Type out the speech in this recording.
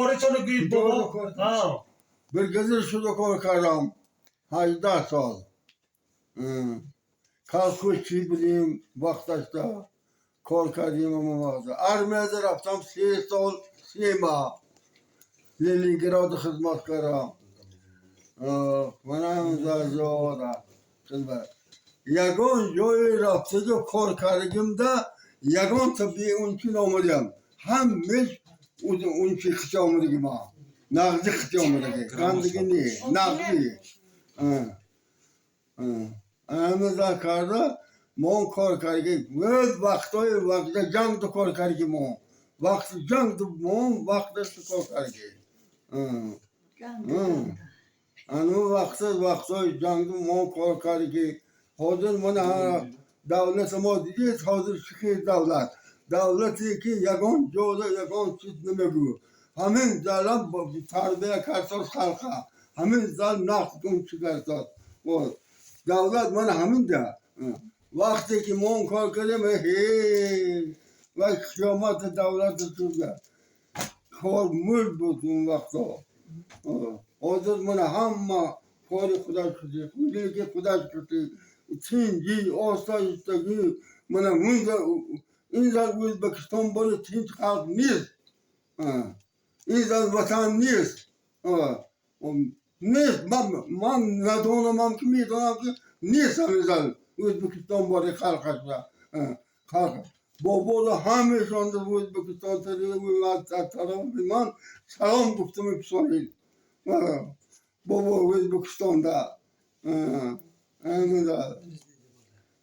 Коритону гӯед, бобо. Куҷо кор? А. Бригадир шуда кор кардам 18 сол. Колхозчӣ будем, вақташда кор кардем. Ама вақта армияда рафтам, 3 сол 3 моҳ Ленинград хизмат кардам. Манам зора хизмат, ягон ҷое рафтагу кор кардагимда ягонта беунчи омадам, ҳамеш унчи хича омадагӣ, ма нағзи хича омадагӣ, гандагӣ не, нағзи. Ҳамаза карда мо кор кардагӣ. Өз вақтҳои вақта ҷангду кор кардагӣ мо, вақти ҷангду мо вақташду кор кардагӣ. Ану вақта, вақтҳои ҷангду мо кор кардагӣ. Ҳозир мана давлати мо дидед, ҳозир чӣ хел давлат, давлате ки ягон ҷода ягон чиз намегӯ. Ҳамин залам тарбия кардост халқа, ҳамин зал нақд унчи кардост давлат, мана ҳаминда. Вақте ки мо кор кардем, ҳе вай қиёмати давлати шуда, кор мурд буд он вақто. Ҳозир мана ҳама кори худаш шуди, хуҷаки худаш шуди, тинҷӣ, осоиштагӣ. Мана ин зал Ӯзбекистон бори тинч халқ нест, ин зал ватан нест, нест. Ман надонамам ки медонам ки нест ҳамин зал Ӯзбекистон бори халқашда. Халқ бобода ҳамешонда Ӯзбекистон тарафи ман салом гуфтам, писонид бобо Ӯзбекистонда. Ҳамин.